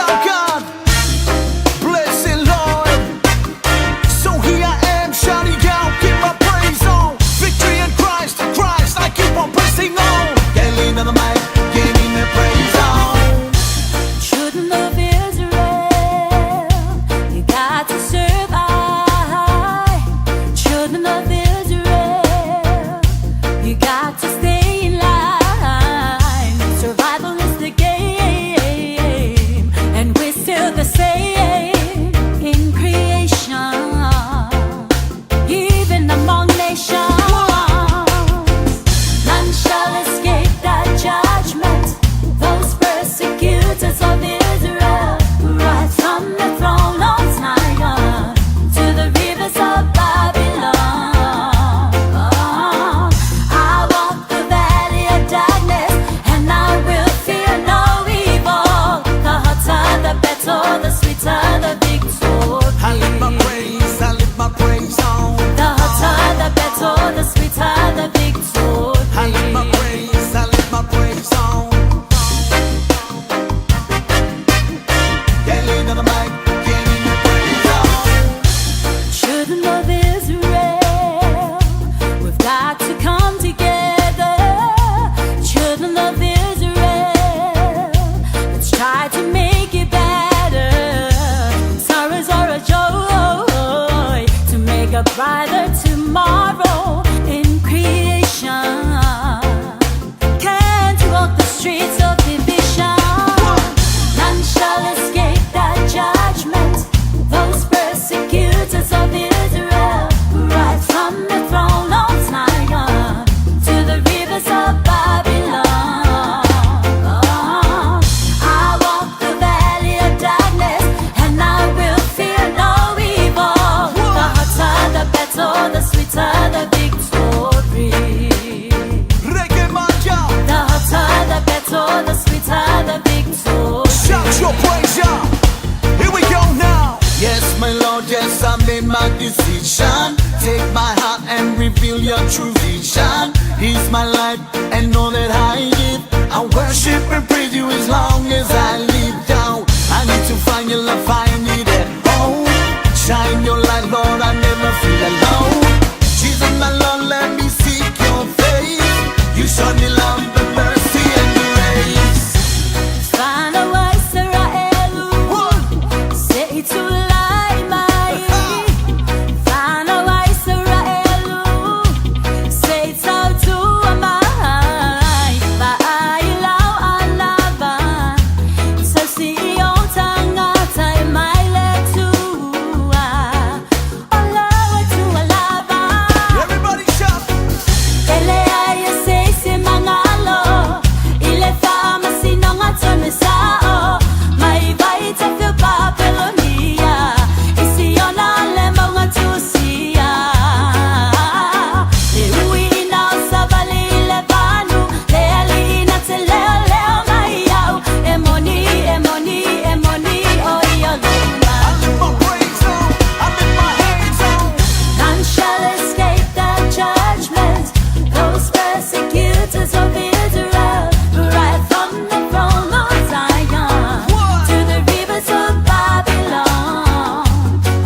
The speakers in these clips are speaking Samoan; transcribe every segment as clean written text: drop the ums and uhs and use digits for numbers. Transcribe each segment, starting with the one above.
our God, blessed Lord. So here I am, shouting out, keep my praise on. Victory in Christ, Christ, I keep on pressing on. Getting on the mic, getting the praise on. Children of Israel, you got to survive. Children of Israel, you got to stay in line. Survival is the game, and we're still the same in creation, even among nations. None shall escape that judgment. Those persecutors of Israel, right from the throne of Zion to the rivers of Babylon. I walk the valley of darkness, and I will fear no evil. The hotter the battle, the sweeter the victory. I lift my praise, I lift my praise on. The hotter the battle, the sweeter the victory. I lift my praise, I lift my praise on. Getting on the mic, getting the praise on. Children of Israel, we've got to come together. Children of Israel, let's try to make it better. Sorrows are a joy to make a brighter tomorrow in creation. Can't walk the streets of division. None shall escape that judgment. Those persecutors of Israel, right from the throne of Zion to the rivers of Babylon. I walk the valley of darkness, and I will fear no evil. The hotter the battle, the sweeter the victory. Reggae Manja, The hotter the battle, the sweeter the victory. shout your praise, yeah. Here we go now. Yes, my Lord, yes, I made my decision. Take my heart and reveal your true vision. He's my life and all that I give. I worship and praise you as long as I live down. I need to find your love, find it at home. Shine your light, Lord, I never feel alone. Jesus, my Lord, let me seek your face. You showed me love and mercy and grace. Fanau a Isaraelu, One. se i tulai mai. Fanau a Isaraelu, se i tautua mai. Vaai i lau anava, tausi i ou tagata e mai le Atua. O lau Atua lava. Everybody shout. E leai o se isi e magalo i le faamasinoga tonu sao mai vaitafe o Papelonia i Siona le mauga tusia. Le uiina o savali i le vanu, le Alii na te leoleo mai au. E moni, e moni, e moni, o ia lou I lift my malu. praise on. I lift my hands on. None shall escape the judgment. Those persecutors of Israel, right from the throne of Zion to the rivers of Babylon.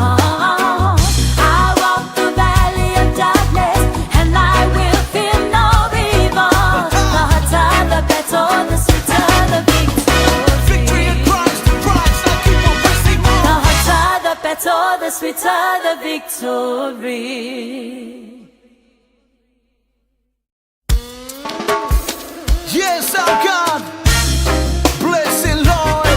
Oh, I walk the valley of darkness, and I will fear no evil. The hotter the battle, the sweeter the Victory in victory. Christ, Christ, I keep on pressing The on. hotter the battle, the sweeter the victory. Yes, our God, blessed Lord.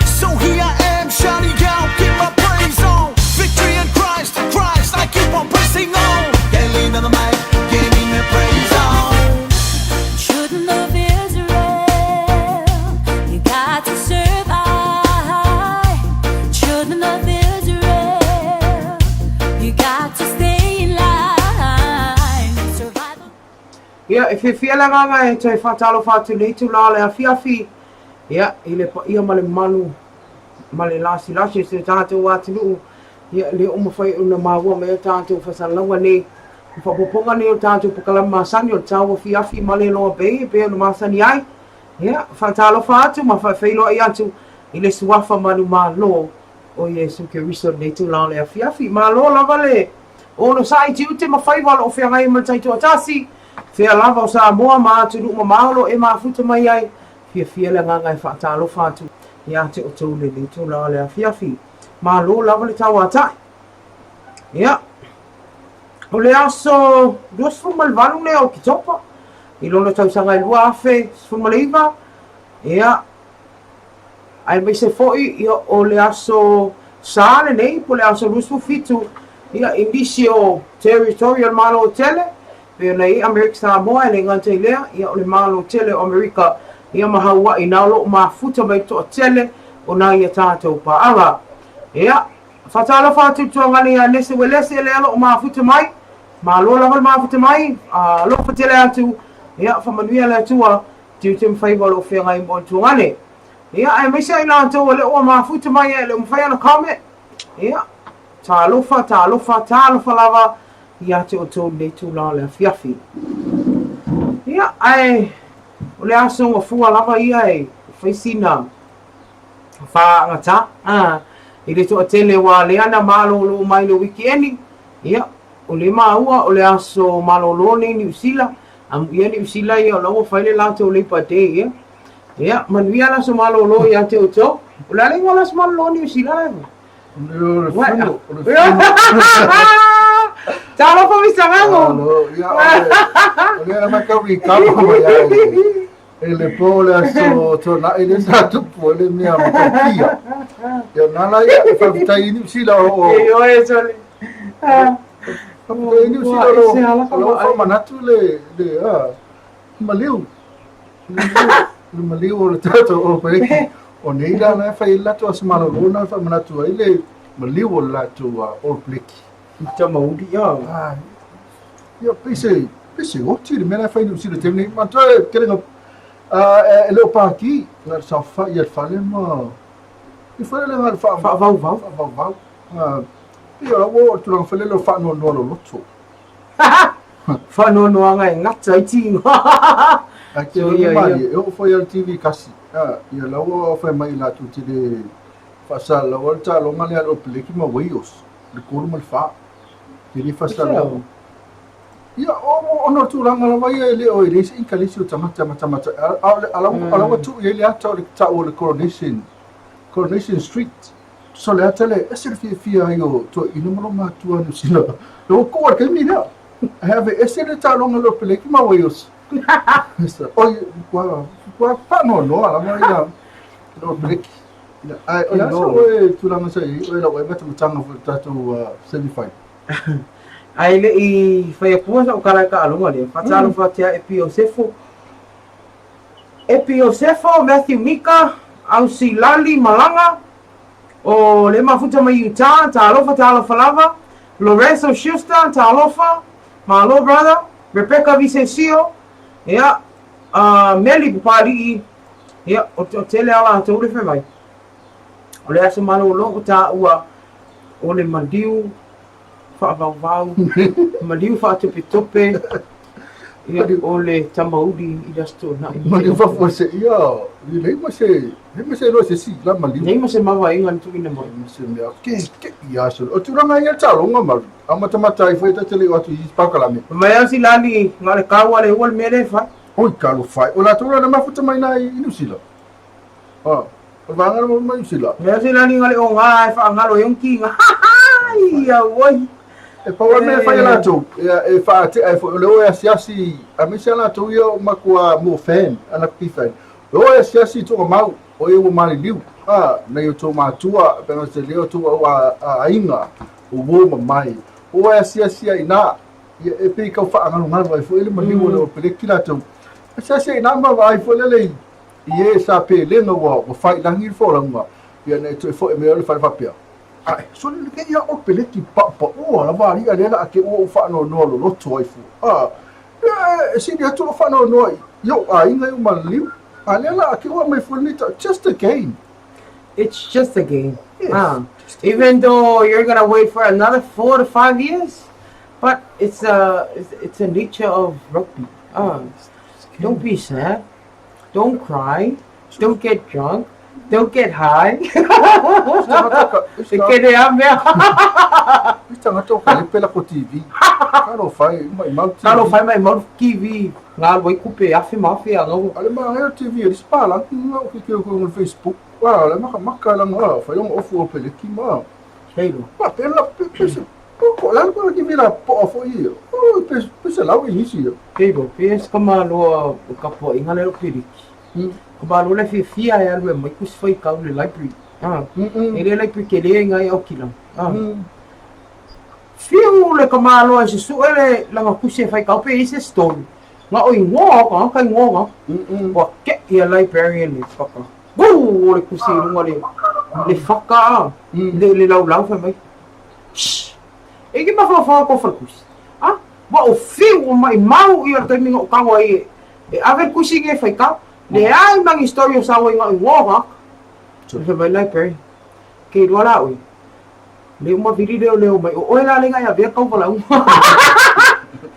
So here I am, shouting out, keep my praise on. Victory in Christ, Christ, I keep on pressing on. Getting on the mic, getting the praise on. Children of Israel, you got to survive. Children of Israel, you got to stay in line. Survival. Ia, e fiafia le agaga e toe faatalofa atu i lenei itula o le afiafi, ia, i le paia ma le mamalu ma le lasilasi o si o tatou atunuu, ia, lea ua mafai ona maua mai ai tatou fasalalauga nei, le faaopoopoga nei o le tatou polokalame masani o le tauafiafi ma le loa bei e pei ona masani ai. Ia, faatalofa atu ma faafeiloai atu i le Suafa manumalo o Iesu Keriso i lenei itula o le afiafi. Malo lava le onosai tiute ma faiva o lo o feagai ai ma le taitoatasi, fea lava o Samoa ma atunuu mamao o lo o e mafuta mai ai. Fiafia le agaga e faatalofa atu ia te outou i lenei itula o le afiafi. Malo lava le tauatai. Ia, o le aso 28 lea o Oketopa i lona tausaga e 2019, ia, aemaise foi ia, o le aso Sa lenei po o le aso 27 ia, i nisi o territory o le Malo Tele, pei ona i ai Amerika Samoa, e le gata i lea, ia, o le Malo Tele o Amerika ia, ma Haua'i na o lo o mafuta mai le toatele o nai a tatou paaga. Ia, faatalofa atu i le tuagane ia Nese Uelese lea o lo o mafuta mai. Malo lava le mafuta mai, alofa tele atu, ia, faamanuia le Atua, tiute ma faiva o lo o feagai ma oe le tuagane. Ia, aemaise ai latou e le o ua mafuta mai e le o mafai ona comment. Ia, talofa, talofa, talofa lava ia te outou i lenei itula o le afiafi. Ia, ae o le aso gafua lava ia e fai sina faaagata i le toatele aua lea na malolo mai le wikieni. Ia, o le maua o le aso malolo nei Niu Sila, amuia Niu Sila ia o la ua fai le latou Labour Day ia. Ia, manuia le aso malolo ia te outou. O le a le igoa o le aso malolo Niu Sila la? O le fino, o le fino. Talofa Mr. Gago. Alo, ia, o le ala mai kau i kapa mai ai. E le po le aso tuanai le sa tupu ai le mea matautia. Ia nala ia e faafetai i Niu Sila o E oe sole. Faafetai i Niu Sila o lo faamanatu le le a maliu. Le maliu o le tatou o Peleki. O nei la na e fai ai le latou aso malolo na e faamanatu ai le maliu o le latou All Black. Tamauli ia. Ia, pei se, pei se oti le mea la e fai i Niu Sila i le taimi nei. Manatua e tele na, e le o pākī, na o le saofai i le fale ma, le fale lea na o le faa, Faavauvau. Faavauvau. Pei o la ua oo i le tulaga foi lele o le faanoanoa loloto. Faanoanoaga e gata ai tiga. Ae te logo malie, e oo foi lava i le TV kasi, ia la ua fai mai latou te le faasalalaua le taaloga lea a le All Blacks ma Wales, le 3 ma le 4. Te le faasalalau. Ia, ona o tulaga lava ia e le o e leai se inkalesi o tagata matamata. A o la ua tuu i ai le ata o le tau o le Coronation, Coronation Street. So le ata lea, e ese le fiafia ai o toeaiina ma loomatua Niu Sila. Le ua kua i le taimi lea. Ae aveese le taaloga a le Peleki ma Wales. Oi, ua ua faanoanoa lava ia le Peleki. Ae o le a se oe tulaga sa i ai oe lau ai matamataga foi i le tatou semi final? Ae le i fai atua sa'u tala i taaloga lea, faatalofa atu ia Epi Iosefo, Epi Iosefo, Matthew Mika, Ausilali Malaga, o le mafuta mai Utah, talofa talofa lava, Lorenzo Schuster, talofa, malo brother, Rebecca Visesio, ia, Meli Papali'i, ia, o te tele a latou le fai mai. O le aso malolo o taua o le maliu faavauvau, maliu faatopetope, ia, o le tamauli i le Aso Toonai. Maliu faafuasei, ia, e leai ma se, leai ma se iloa se isi la maliu. Leai ma se mavaega na tuuina mai. Ma se mea, ke, ke, ia, so, o tulaga ia taaloga ma, a matamata ai foi ta te le o atu i isi pakalame. Mai au si lani, na o le kau a le ua le mea lea e fai. Oi, talofa e, o latou la na mafuta mai na i Niu Sila. Ah, o le vaega lea mai Niu Sila. Mea se lani ngale o ngā e whaangalo e unki ngā. Ia oi. E pau a mea e fai e latou, ia, e whaatea e foi, o le o e asiasi, aemaise a latou ia o matua mo fan, a rugby fan. O le o e asiasi i Tokamau, o e ua maliliu, a, nai o tou matua, pe na te leo tou au a, a aiga, o uo ma mai. O e asiasi ai ina, ia, e pei kau whaangalugalu ai foi le maliu o le o peleki latou. Asiasi ai ina ma vaai foi lele i, I e sa pelega ua ua fai lagi le folauga, ia na e toe foe mai ai le fale faapea, Ae, sole le kei a o peleki paʻupaʻua lava aliʻa lea la a ke ua ou faanoanoa loloto ai fua. A, ia e sili atu lou faanoanoa i ou aiga i ou maliliu, a lea la a ke ua mai fua lenei tau, just a game. It's just a game. Yes, ah, just a even though you're gonna wait for another 4 to 5 years, but it's a nature of rugby. Ah, don't be sad. Don't cry. Don't get drunk. Don't get high. E kene a mea. Isi tagata o kalepe lako TV. Talofa e, maimau TV. Talofa e maimau TV. Nga alu ai kupe afe ma afe a ngau. Ale ma o TV e isi palangi nga o kike o koe Facebook. Wa, le maka maka langa, whai onga ofu o peleki ma. Hei lo. Ma, pe la, pe, pe, se, po, ko lalo ko ki vila po afo i. O, pe, pe se lau i nisi. Hei lo, pe es ka maloa o ka poa inga le o peleki. Ka malo le fiafia e alu e mai kusi whai kau le library. Ah. E le library ke le ngai au kila. Ah. Fiu le ka malo e se sue le langa kusi e whai kau pe i se story. Nga o ingoa ka, ka ingoa ka. Ua ke ia librarian le whaka. Woo, o le kusi i runga le, le whaka a, le, le lau lau whai mai. Shh! E ki mawhawhawa ko whai kusi. Ah, wa o fiu o mai mau i o taimi nga o kawa i e, e ave le kusi nge whai kau. Leai ma ni story o sawa i nga ingoa ka. Whai mai library. Ke rua la ui. Le uma vili leo leo mai o oe la lenga ia vea kau valaunga.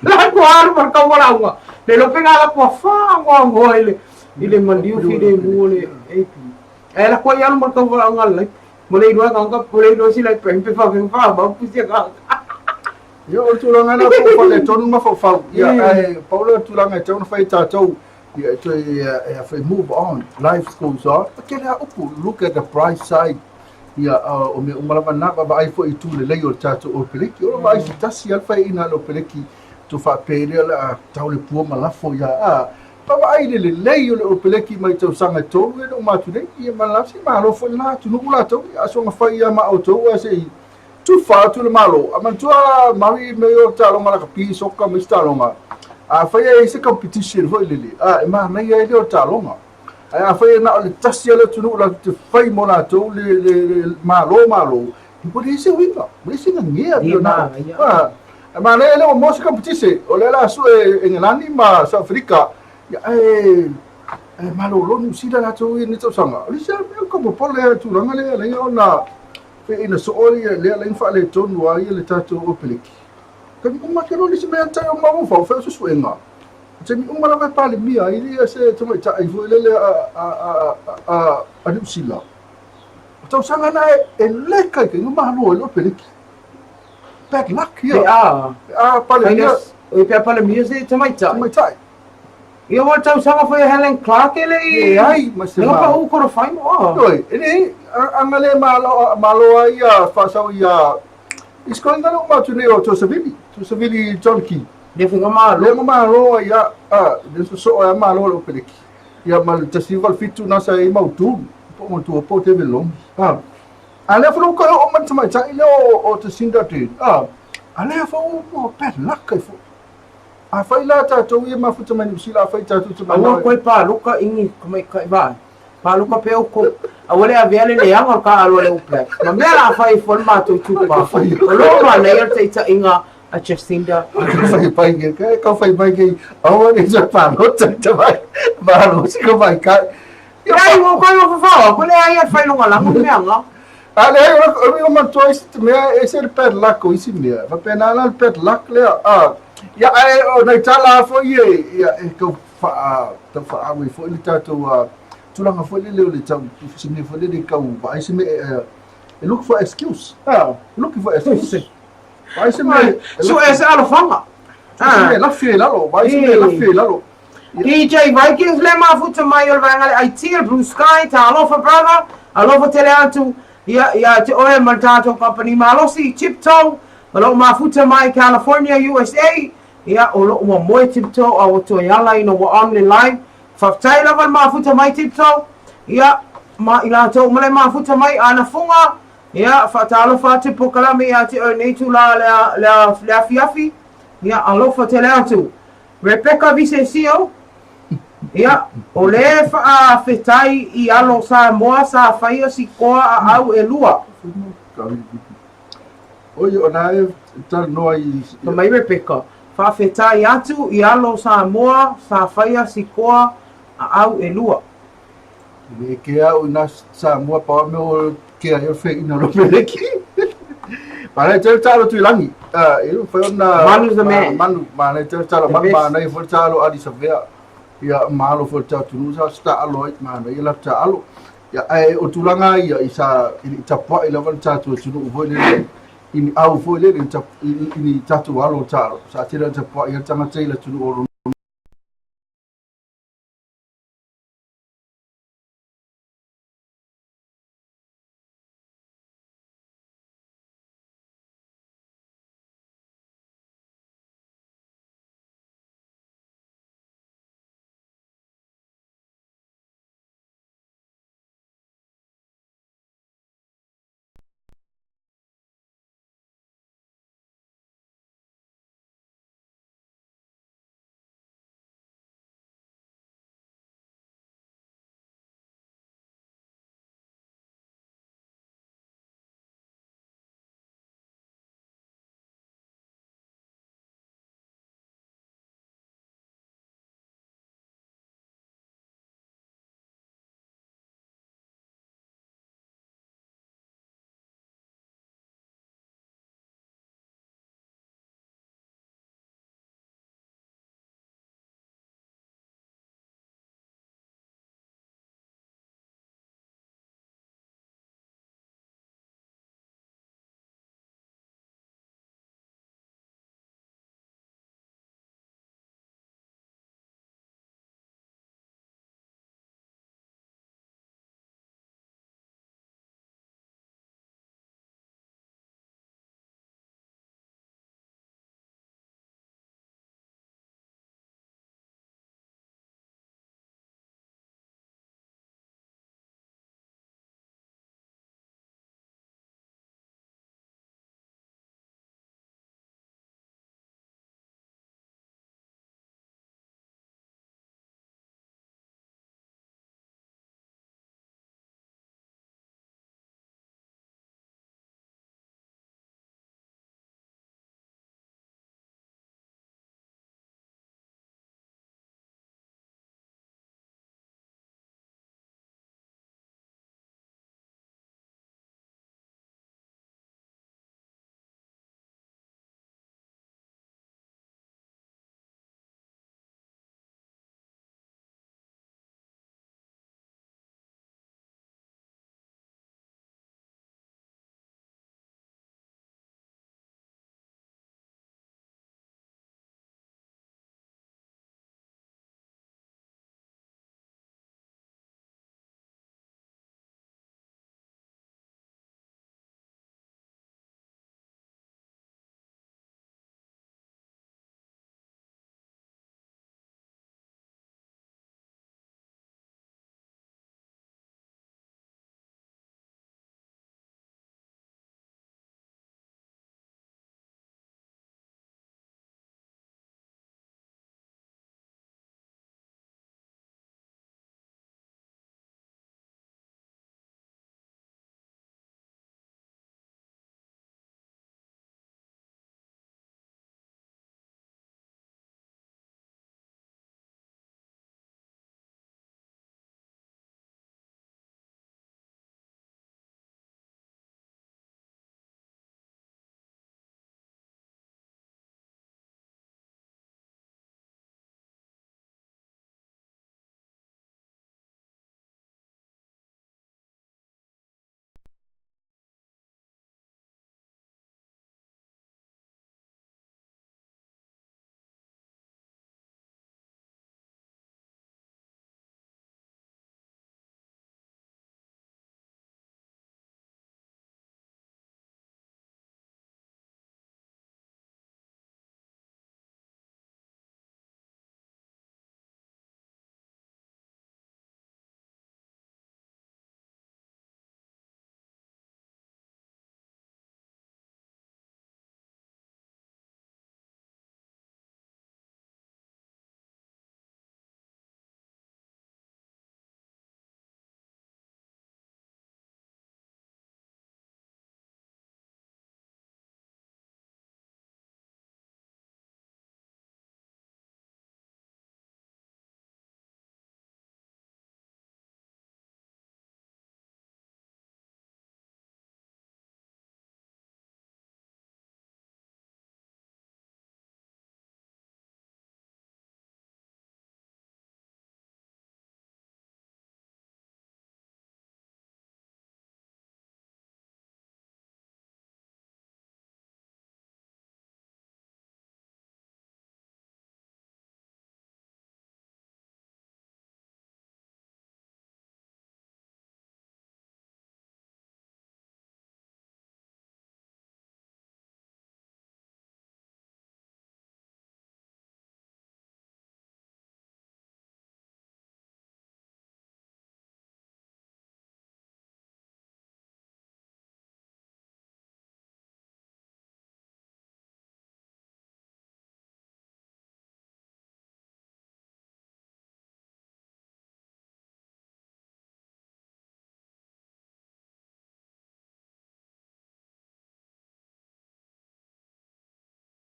La kua alu ma kau valaunga. Le lope ngā la kua whā ngoa ngoa i le i le maliu fi le mua le AP. E la kua i alu ma kau valaunga le mo le ilua nganga mo le ilua si lai pe fa fe fa ma pusi nga. Ia, o le tulaga lena po o faaletonu ma faufau. Ia, ae pau lea o le tulaga e tatau ona fai e tatou, ia, e toe, e a foi, move on, life goes on. E tele lava upu, look at the bright side. Ia, o mea uma lava na, vaavaai foi i itu lelei o le tatou Oropeleki. O le vaai se tasi lava le faiaina a le Oropeleki, tou faapea lea o le a tau le pua ma lafo ia, a, vaavaai i le lelei o le Oropeleki mai tausaga e tolu e na uma atu nei, ia ma la se malo foi lena atunuu latou, ia a soona fai ia ma outou ae se i tufa atu le Malo. A manatua Mari mea ia o taaloga lakapi, soka ma isi taaloga, afai e i ai se competition foi lele, a, e manaia ai lea o le taaloga. Ae afai e na o le tasi lava le atunuu latou te fai mo latou le, le, le malo malo, ua leai se uiga, ua leai se gagea. Ia manaia. A, e manaia lea ua maua se competition, o lea o le a sue Engelani ma South Africa, ia, ae e malolo Niu Sila latou i lenei tausaga. O le isi lava mea ua popole ai i le tulaga lea e ala ai ona feaina soo ia lea ala ai ona faaletonu ai le tatou Oropeleki. Taimi uma ake loa le isi mea tai o mafaufau fai o suesuega. O taimi uma lava e Palemia ai ia se tamaitai foi lele a Niu Sila. O tausaga na e le kaikaina malo ai le Oropeleki. Bad luck ia. Pe a. Pe a Palemia. Pe a Palemia se tamaitai. Tamaitai. Ia ua tausaga foi a Helen Clark e le i... Leai, ma se ma... pa u koro whai mo. Oi, e nei, anga le malo, malo ai ia whasau ia... I skoinga le uma atu nei o Tosavili, Tosavili John Key. Le whinga malo. Le whinga malo ai ia, a, le so so ai malo le upeleki. Ia ma le tasi wal fitu na sa i mau tū, po mo tua po te velongi. A, a lea whanau kai o man tamaitai le o te Sinda Dune. A, a lea whanau o bad luck ai fo. Afai la tatou ia mafuta mai Niu Sila, afai tatou te manao. Aua koe pāloka ingi kamaikai vae. Pāloka pea uko. Aua le avea le leaga o le kāʻalo a le All Blacks. Ma mea la afai ifo le matou itupa. O lo o manaia le taitaiga a Jacinda. Fai mai ke kai ka fai mai ke aua ne sa pālota te mai. Malo si ka mai kai. Ai ua koe o fafao, ko le ai a whai longa lango mea nga. A leai, o le manatua isi te mea, e ese le bad luck o isi mea. Faapena la le bad luck lea. A, ia, ae o nai tala lava foi ia, ia, e tau faa, tau faaau ai foi le tatou uh, tulaga foi lele o le tau, se mea foi lele tau vaai se mea, e, e look for excuse. Ah, looking for excuse. Vaai se mea, e Sue se alofaga. se mea e lafi ai i lalo, vaai se mea e lafi ai i lalo. DJ Vikings le mafuta mai o le vaega le IT le Blue Sky talofa brother alofa tele atu ia ia te oe ma le tatou company malosi Tiptoe o loo mafuta mai California USA ia o loo ua moe Tiptoe a ua toe ala ina ua on le live faafetai lava le mafuta mai Tiptoe ia ma i latou uma le mafuta mai ana funga ia faatalofa atu polokalame ia te oe nei tula le le le afiafi ia alofa tele atu Rebecca Visesio, Ia, o lē faafetai i alo Samoa sa faia sikoa a au e lua. Oi, o na e talanoa i... Fai mai Rebecca, Faafetai atu i alo Samoa sa faia sikoa a au e lua. E le kea au i na Samoa pau mea o kea ai o le feaina o lo peleki. Manaia tele talo Tuilagi. E le mafai ona... Manu's the man. Manu, manaia tele talo Manu, manaia foi le talo Ardie Savea. Ia, malo foi le tatou atunuu sa taalo ai, manaia la taalo. Ia, ae o tulaga ia i sa i le i tapuai lava le tatou atunuu foi lele i ni au foi lele i ni tatou alo o taalo, sa tele ona tapuai ai le tagata i le atunuu o.